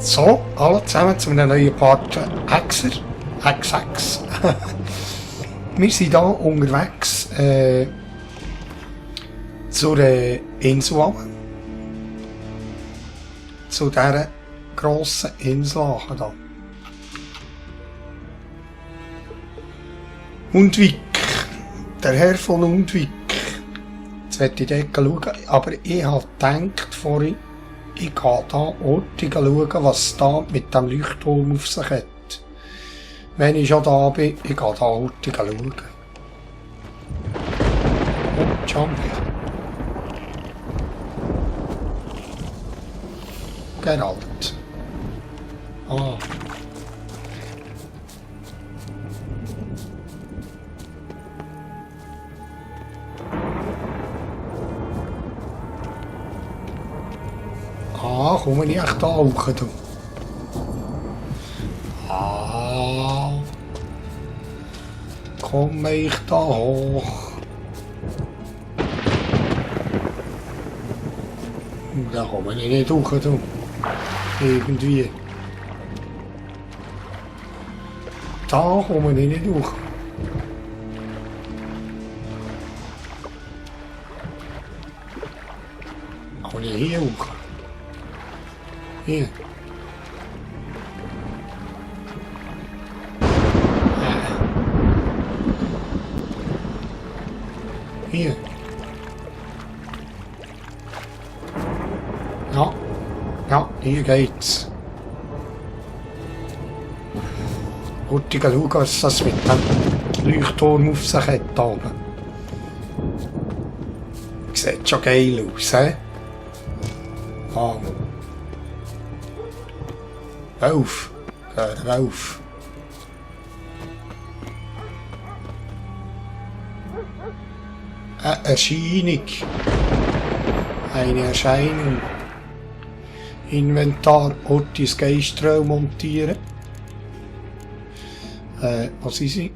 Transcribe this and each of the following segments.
So, alle zusammen zu einem neuen Part Hexer. XX. Wir sind hier unterwegs zur Insel. Zu dieser grossen Insel hier. Undvik. Der Herr von Undvik. Jetzt werde ich dort schauen, aber ich habe gedacht vorhin, ich gehe hier ortig schauen, was da mit dem Leuchtturm auf sich hat. Wenn ich schon da bin, ich gehe hier ortig schauen. Oh, Jump. Geralt. Ah. Ah, komme ich echt da hoch, du. Ah. Komme ich da hoch. Da komme ich nicht hoch, du. Irgendwie. Da komme ich nicht hoch. Komme ich hier hoch? Hier. Hier. Ja. Ja, hier geht's. Gut, ich schauen, was das mit dem Leuchtturm auf sich hat da oben. Sieht schon geil aus, hä? Ah. Auf! Hör auf! Eine Erscheinung. Eine Erscheinung. Inventar, Ortis Geistraum montieren. Was ist sie?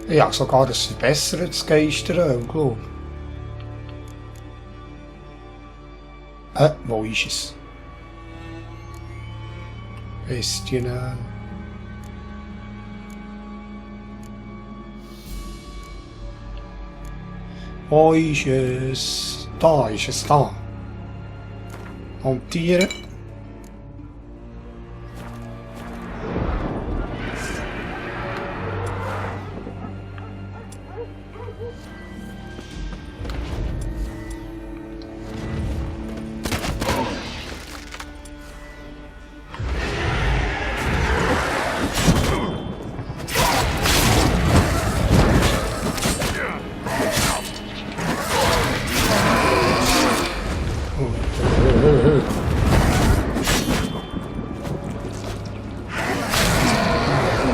Ja, sogar ein verbessertes Geistraum, glaube ich. Wo ist es? Bestien. Wo ist es? Da ist es, da. Montieren.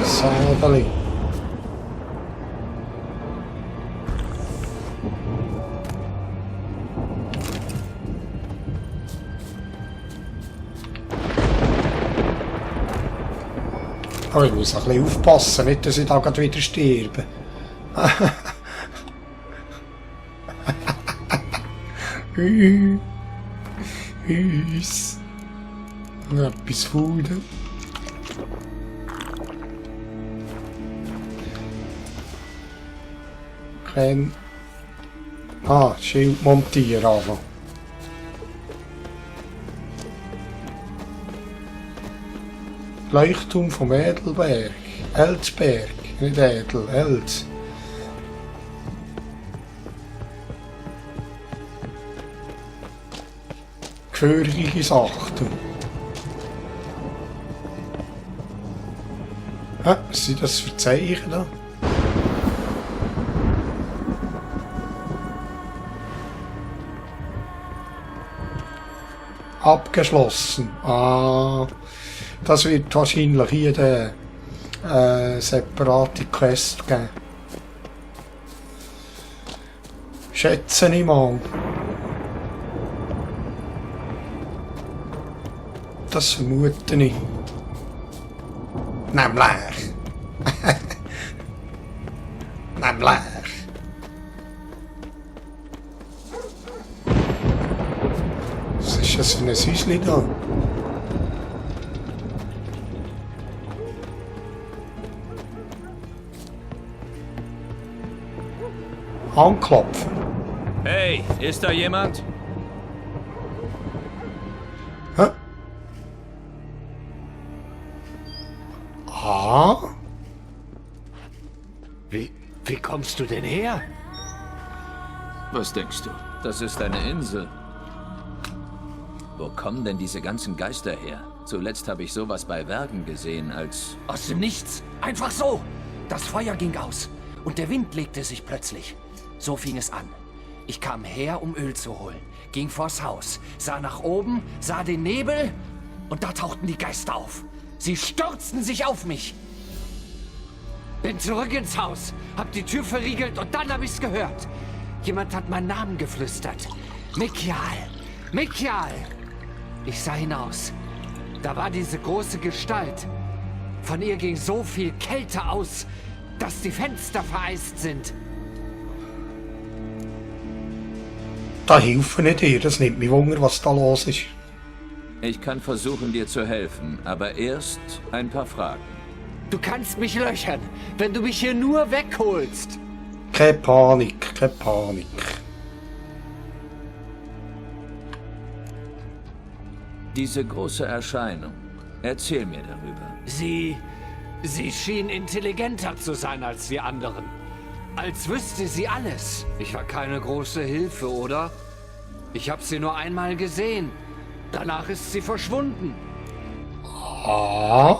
Sabali. Oh, ich muss ein bisschen aufpassen, nicht, dass ich da gerade wieder sterbe. Hüss. Etwas Fuden. Schild montieren anfangen. Leuchtturm vom Edelberg. Elsberg, nicht Edel, Els. Gefährliche Sachen. Was sind das für Zeichen da? Abgeschlossen. Ah, das wird wahrscheinlich hier der separate Quest geben. Schätze ich mal. Das vermute ich. Nämlich. Nämlich. Was ist das für ein Häuschen da? Anklopfen. Hey, ist da jemand? Hä? Ah? Wie kommst du denn her? Was denkst du? Das ist eine Insel. Wo kommen denn diese ganzen Geister her? Zuletzt habe ich sowas bei Wergen gesehen, als... Aus dem Nichts. Einfach so. Das Feuer ging aus. Und der Wind legte sich plötzlich. So fing es an. Ich kam her, um Öl zu holen. Ging vors Haus, sah nach oben, sah den Nebel. Und da tauchten die Geister auf. Sie stürzten sich auf mich. Bin zurück ins Haus, hab die Tür verriegelt und dann hab ich's gehört. Jemand hat meinen Namen geflüstert. Mikial! Mikial! Ich sah hinaus. Da war diese große Gestalt. Von ihr ging so viel Kälte aus, dass die Fenster vereist sind. Da helfen nicht dir, das nimmt mich Wunder, was da los ist. Ich kann versuchen, dir zu helfen, aber erst ein paar Fragen. Du kannst mich löchern, wenn du mich hier nur wegholst. Keine Panik, keine Panik. Diese große Erscheinung, erzähl mir darüber. Sie schien intelligenter zu sein als die anderen. Als wüsste sie alles. Ich war keine große Hilfe, oder? Ich habe sie nur einmal gesehen. Danach ist sie verschwunden. Ah?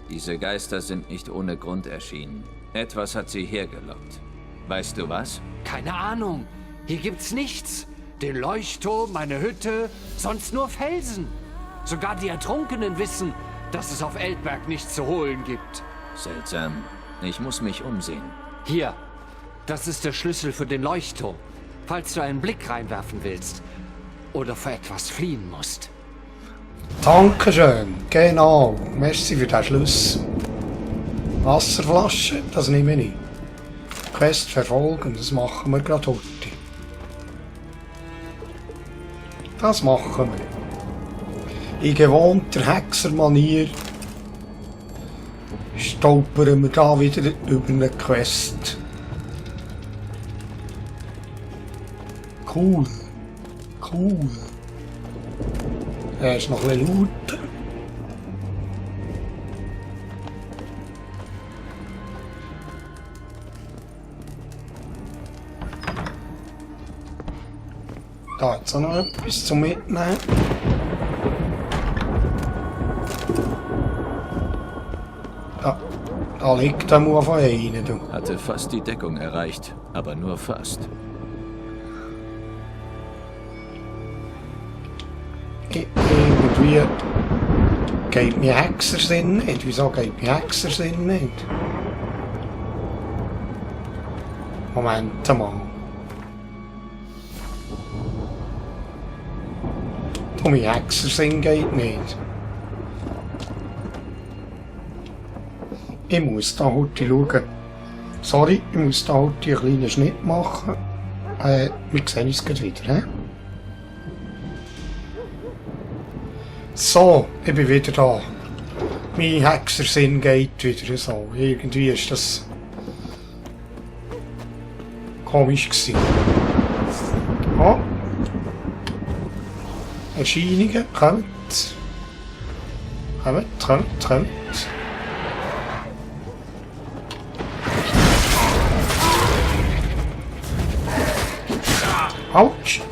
Diese Geister sind nicht ohne Grund erschienen. Etwas hat sie hergelockt. Weißt du was? Keine Ahnung. Hier gibt's nichts. Den Leuchtturm, meine Hütte, sonst nur Felsen. Sogar die Ertrunkenen wissen, dass es auf Eldberg nichts zu holen gibt. Seltsam. Ich muss mich umsehen. Hier, das ist der Schlüssel für den Leuchtturm, falls du einen Blick reinwerfen willst oder vor etwas fliehen musst. Dankeschön, genau. Merci für den Schluss. Wasserflasche, das nehme ich. Quest verfolgen, das machen wir gerade heute. Das machen wir. In gewohnter Hexermanier stolpern wir da wieder über eine Quest. Cool. Cool. Er ist noch ein bisschen laut. Da hat es auch noch etwas zum Mitnehmen. Da liegt der Move von einem. Du. Hatte fast die Deckung erreicht, aber nur fast. Irgendwie geht mir Hexersinn nicht. Wieso geht mir Hexersinn nicht? Moment mal. Mein Hexersinn geht nicht. Ich muss da heute schauen. Sorry, ich muss da heute einen kleinen Schnitt machen. Wir sehen uns gleich wieder. He? So, ich bin wieder da. Mein Hexersinn geht wieder so. Irgendwie ist das komisch gewesen. Oh. Erscheinungen, kommt. Kommt. Autsch!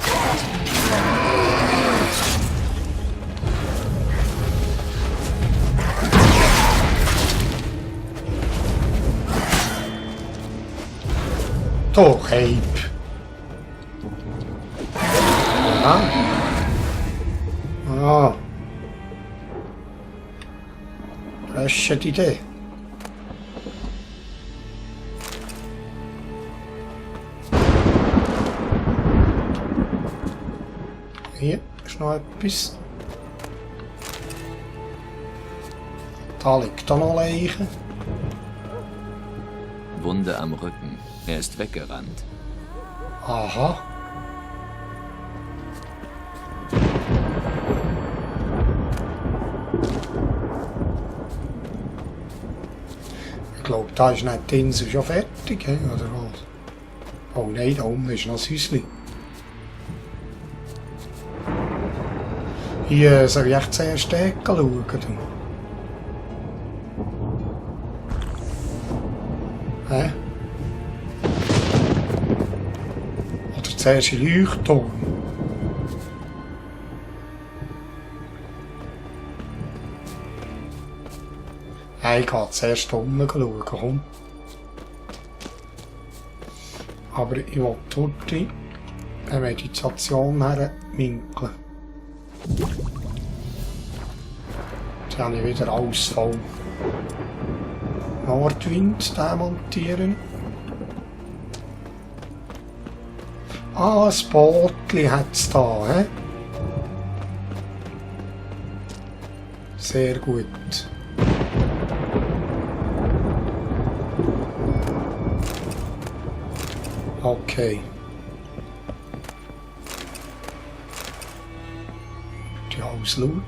Doch, Cape. Ah. Frische Idee. Hier ist noch etwas. Da liegt da noch Leichen. Wunde am Rücken. Er ist weggerannt. Aha. Ich glaube, da ist nicht die Insel schon fertig, oder was? Oh nein, da oben ist noch ein Häuschen. Hier soll ich echt zuerst schauen. Hä? Oder zuerst in Leuchtturm? Hey, ich gehe zuerst unten schauen, komm. Aber ich will dort eine Meditation herwinkeln. Jetzt habe ich wieder alles voll. Nordwind demontieren. Ah, ein Bootli hat es da, hä? Sehr gut. Okay. Die auslooten.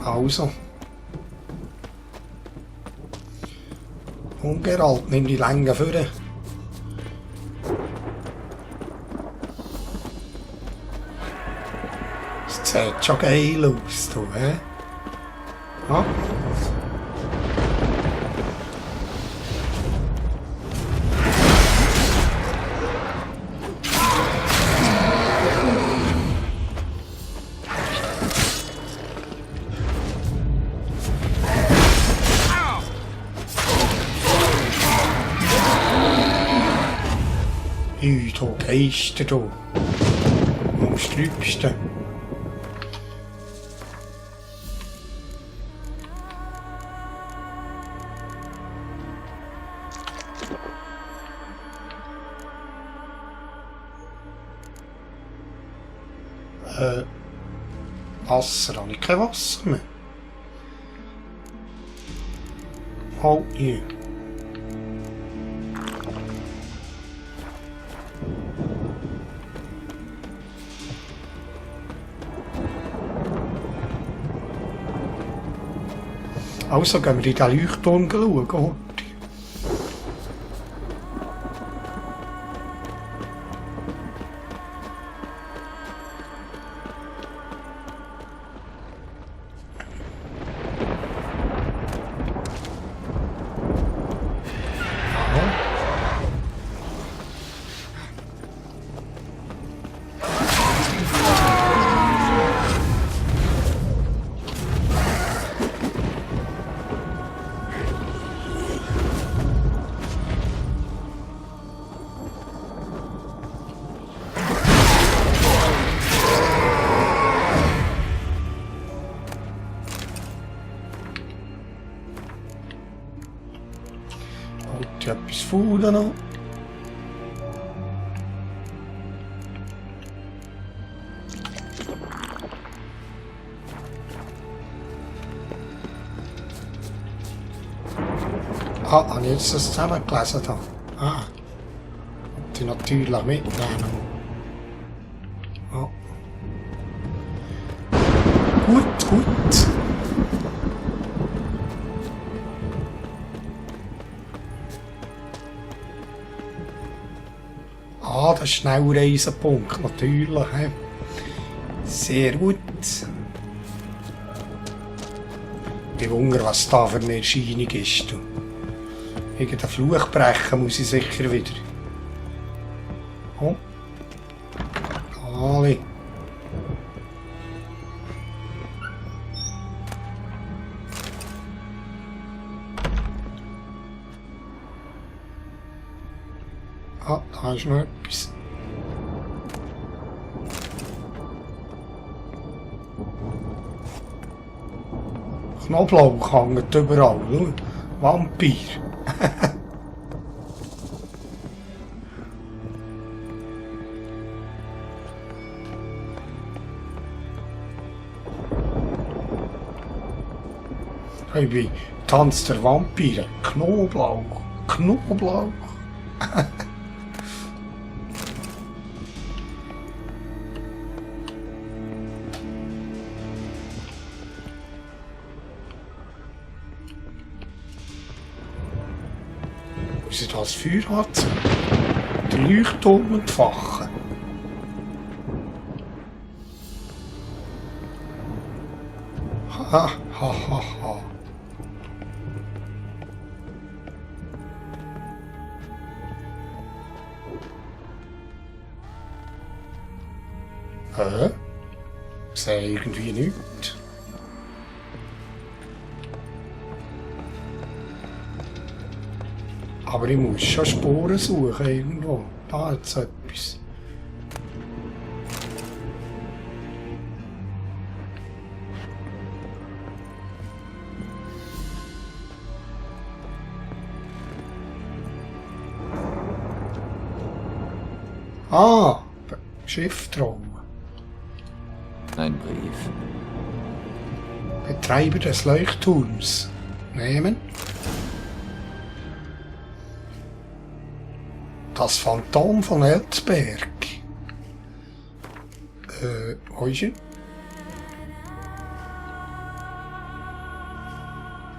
Also. Und Geralt, nimm die Länge vorne. Das sieht schon geil aus, du, hä? Ja. Du Geister, du. Am Strübsten. Wasser, habe ich kein Wasser mehr. Oh, hier. Also gehen wir in den Leuchtturm schauen. Hat etwas Food noch? Ah, habe ich jetzt das zusammengelesen da? Ah. Die natürlich mitnehmen. Oh. Gut, gut. Ah, der Schnellreisenpunkt, natürlich. He. Sehr gut. Ich wundere, was da für eine Erscheinung ist. Du. Irgendeinen Fluch brechen muss ich sicher wieder. Oh. Ali. Ah, da ist noch etwas. Knoblauch hängt überall. Schau. Vampir. Ich bin Tanz der Vampire. Knoblauch. Knoblauch. Muss ich das Feuer anzünden? Den Leuchtturm entfachen. Ha, ha, ha, ha. Ich sehe irgendwie nichts. Aber ich muss schon Spuren suchen irgendwo. Da hat es etwas. Ah, Schriftraum. Ein Brief. Betreiber des Leuchtturms. Nehmen. Das Phantom von Elsberg. Wo ist er?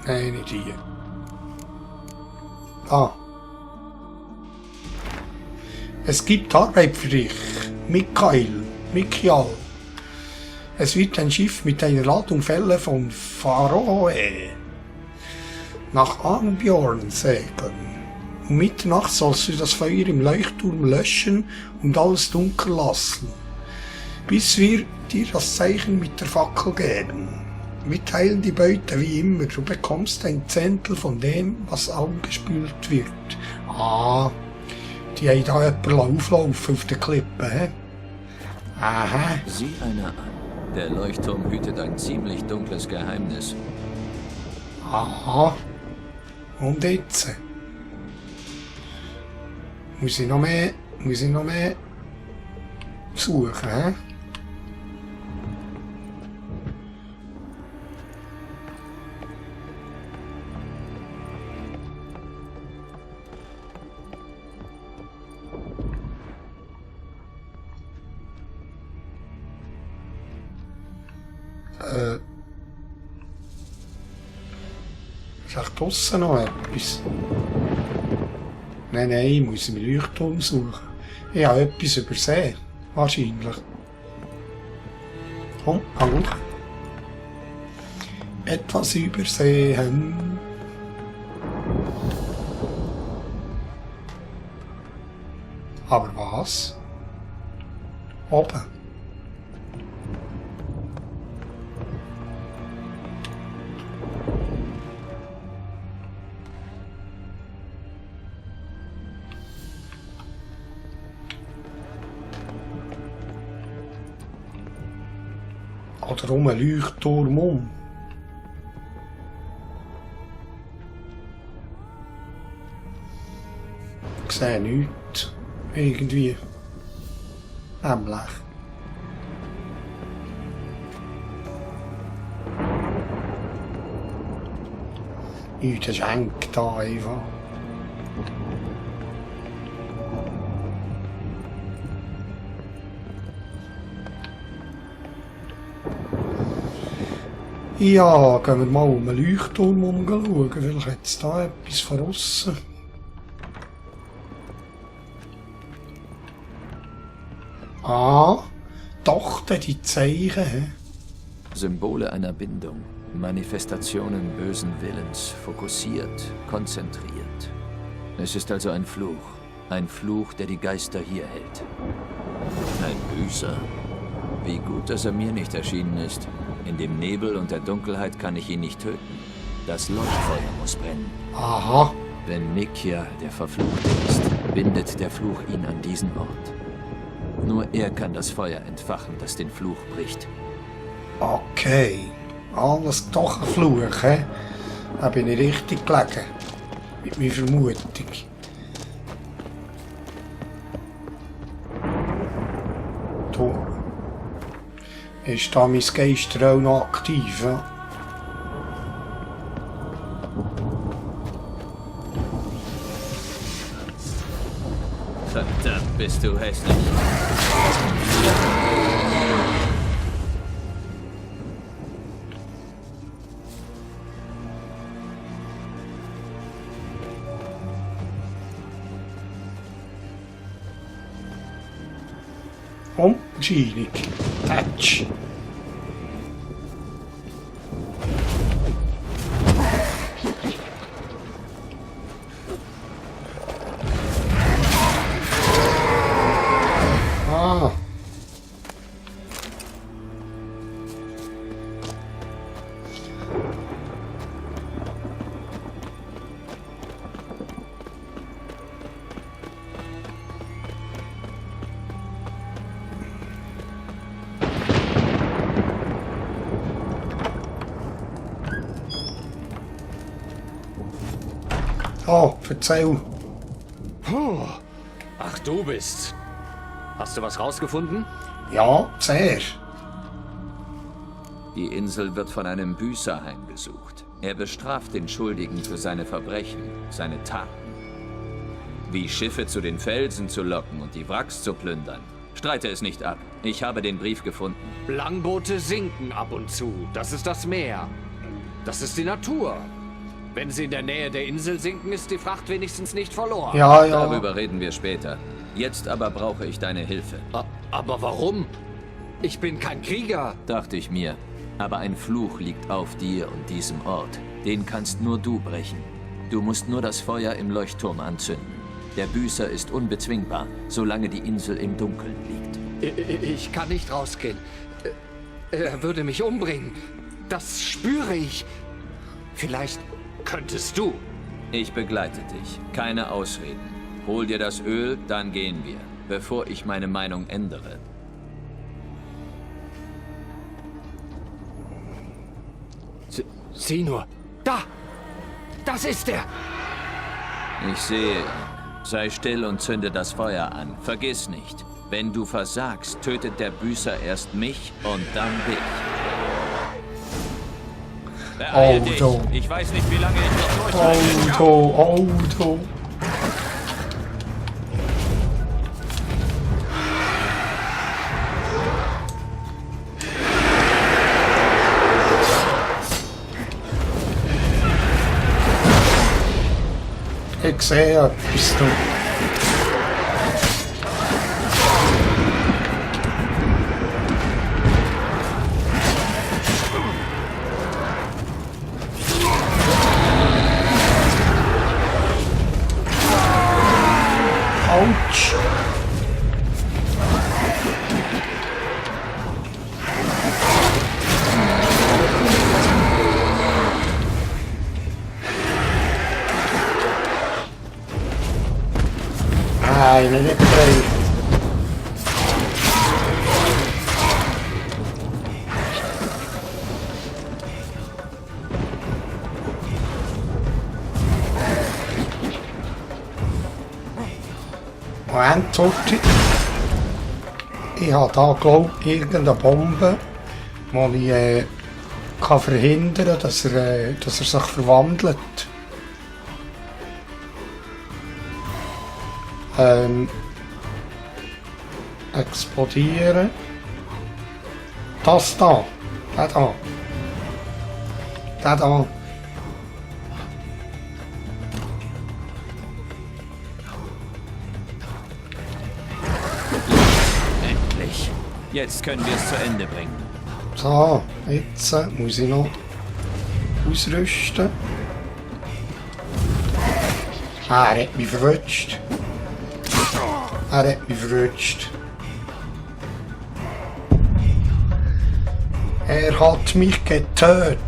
Nein, nicht hier. Ah. Es gibt Arbeit für dich, Michael. Es wird ein Schiff mit einer Ladung Fälle von Faroe nach Arnbjorn segeln. Um Mitternacht sollst du das Feuer im Leuchtturm löschen und alles dunkel lassen, bis wir dir das Zeichen mit der Fackel geben. Wir teilen die Beute wie immer. Du bekommst ein Zehntel von dem, was angespült wird. Ah, die haben da jemanden auflaufen auf der Klippe, hä? Aha. Sieh einer an. Der Leuchtturm hütet ein ziemlich dunkles Geheimnis. Aha. Und jetzt? Muss ich noch mehr suchen, hä? Ist echt draussen noch etwas? Nein, ich muss im Leuchtturm suchen. Ich habe etwas übersehen. Wahrscheinlich. Komm, hang hoch. Etwas übersehen. Aber was? Oben. Oder um einen Leuchtturm um. Ich sehe nichts. Irgendwie. Nämlich. Nichts, das ist eng da einfach. Ja, gehen wir mal um einen Leuchtturm umschauen. Vielleicht hat es da etwas von aussen. Ah, doch, die Zeichen. He? Symbole einer Bindung. Manifestationen bösen Willens. Fokussiert, konzentriert. Es ist also ein Fluch. Ein Fluch, der die Geister hier hält. Ein Büßer. Wie gut, dass er mir nicht erschienen ist. In dem Nebel und der Dunkelheit kann ich ihn nicht töten. Das Leuchtfeuer muss brennen. Aha. Wenn Mikia der Verfluchte ist, bindet der Fluch ihn an diesen Ort. Nur er kann das Feuer entfachen, das den Fluch bricht. Okay. Alles doch ein Fluch, hä? Da bin ich richtig gelegen. Mit meiner Vermutung. Da. Ist da mein Geister auch noch aktiv, ja? bist du hässlich. Umscheinung. Touch. Ah. Oh, erzähl. Puh. Ach, du bist's. Hast du was rausgefunden? Ja, sehr. Die Insel wird von einem Büßer heimgesucht. Er bestraft den Schuldigen für seine Verbrechen, seine Taten. Wie Schiffe zu den Felsen zu locken und die Wracks zu plündern. Streite es nicht ab. Ich habe den Brief gefunden. Langboote sinken ab und zu. Das ist das Meer. Das ist die Natur. Wenn sie in der Nähe der Insel sinken, ist die Fracht wenigstens nicht verloren. Ja, ja. Darüber reden wir später. Jetzt aber brauche ich deine Hilfe. Aber warum? Ich bin kein Krieger. Dachte ich mir. Aber ein Fluch liegt auf dir und diesem Ort. Den kannst nur du brechen. Du musst nur das Feuer im Leuchtturm anzünden. Der Büßer ist unbezwingbar, solange die Insel im Dunkeln liegt. Ich kann nicht rausgehen. Er würde mich umbringen. Das spüre ich. Vielleicht könntest du. Ich begleite dich. Keine Ausreden. Hol dir das Öl, dann gehen wir, bevor ich meine Meinung ändere. Sieh nur. Da! Das ist er! Ich sehe ihn. Sei still und zünde das Feuer an. Vergiss nicht, wenn du versagst, tötet der Büßer erst mich und dann dich. Beeil dich. Ich weiß nicht, wie lange ich noch durchhalte. Auto. Ich sehe etwas, du. Autsch. Nein, nicht gleich. Moment, Sorti. Ich habe da, glaube ich, irgendeine Bombe, die ich kann verhindern kann, dass er sich verwandelt. Explodieren. Das da. Der da. Der da. Endlich. Jetzt können wir es zu Ende bringen. So, jetzt muss ich noch ausrüsten. Ah, er hat mich verrutscht. Er hat mich getötet.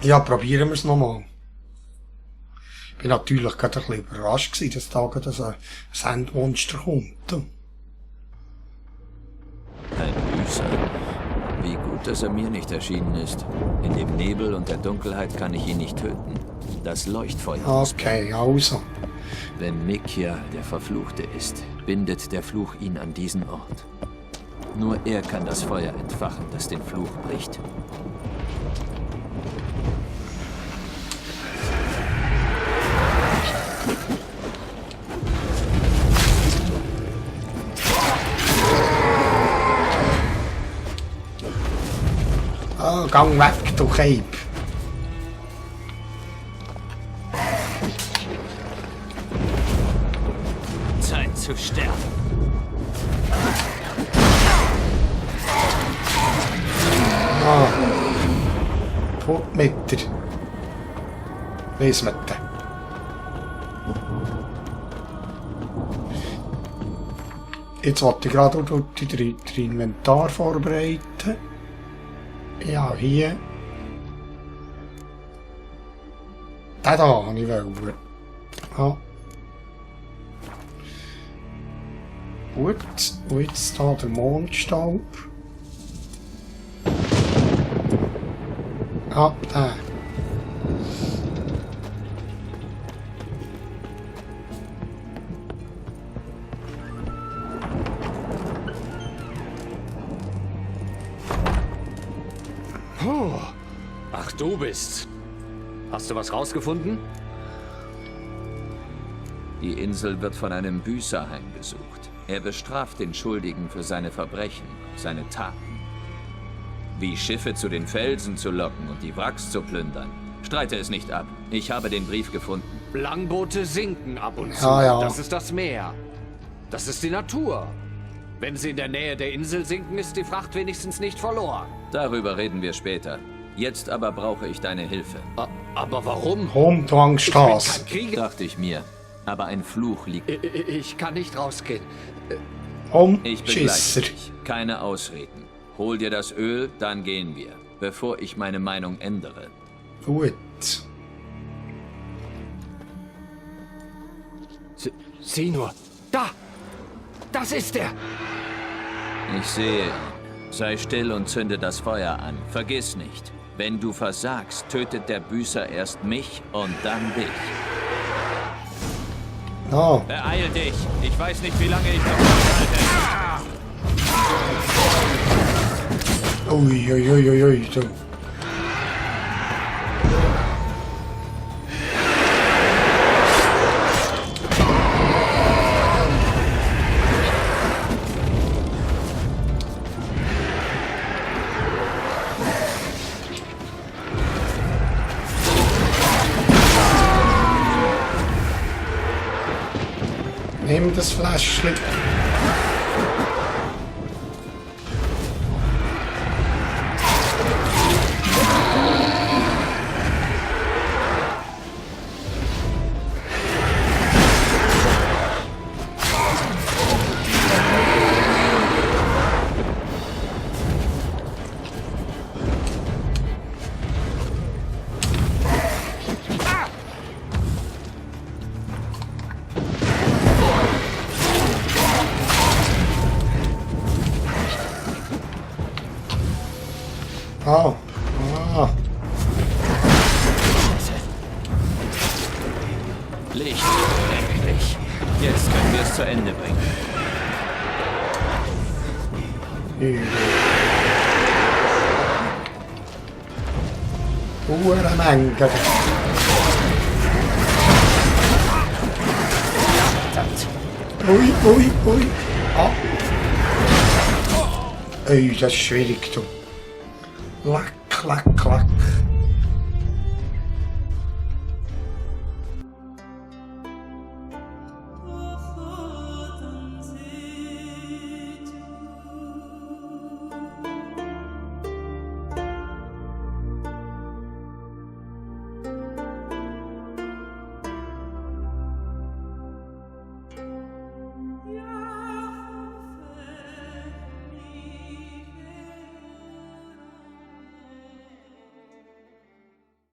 Ja, probieren wir es nochmal. Ich bin natürlich gerade ein bisschen überrascht gewesen, dass da gerade ein Sandmonster kommt. Ein Büßer. Wie gut, dass er mir nicht erschienen ist. In dem Nebel und der Dunkelheit kann ich ihn nicht töten. Das Leuchtfeuer. Okay, also. Wenn Mikia der Verfluchte ist, bindet der Fluch ihn an diesen Ort. Nur er kann das Feuer entfachen, das den Fluch bricht. Ah, gang weg, du Keib. Zeit zu sterben. Ah. Tot mit dir. Weiss mit dir. Jetzt wollte ich gerade den Inventar vorbereiten. Ja, hier. Den da habe ich wollen. Ja. Gut, und jetzt hier der Mondstaub. Ah, der. Ach, du bist's. Hast du was rausgefunden? Die Insel wird von einem Büßer heimgesucht. Er bestraft den Schuldigen für seine Verbrechen, seine Taten. Wie Schiffe zu den Felsen zu locken und die Wracks zu plündern. Streite es nicht ab. Ich habe den Brief gefunden. Langboote sinken ab und zu. Ja. Das ist das Meer. Das ist die Natur. Wenn sie in der Nähe der Insel sinken, ist die Fracht wenigstens nicht verloren. Darüber reden wir später. Jetzt aber brauche ich deine Hilfe. Aber warum? Komm, du Angst Ich bin hast. kein Krieger. Dachte ich mir. Aber ein Fluch liegt. Ich kann nicht rausgehen. Komm, Ich begleite Schisser. dich. Keine Ausreden. Hol dir das Öl, dann gehen wir. Bevor ich meine Meinung ändere. Gut. Sieh nur. Da! Das ist er! Ich sehe ihn. Sei still und zünde das Feuer an. Vergiss nicht, wenn du versagst, tötet der Büßer erst mich und dann dich. Ah, Beeil dich! Ich weiß nicht, wie lange ich noch aushalte. ui, du. Nimm das Fläschchen. Ah, ah. Licht, endlich. Jetzt können wir es zu Ende bringen. Hure Menge. Ui. Ah. Ey, das ist schwierig, du. Klack.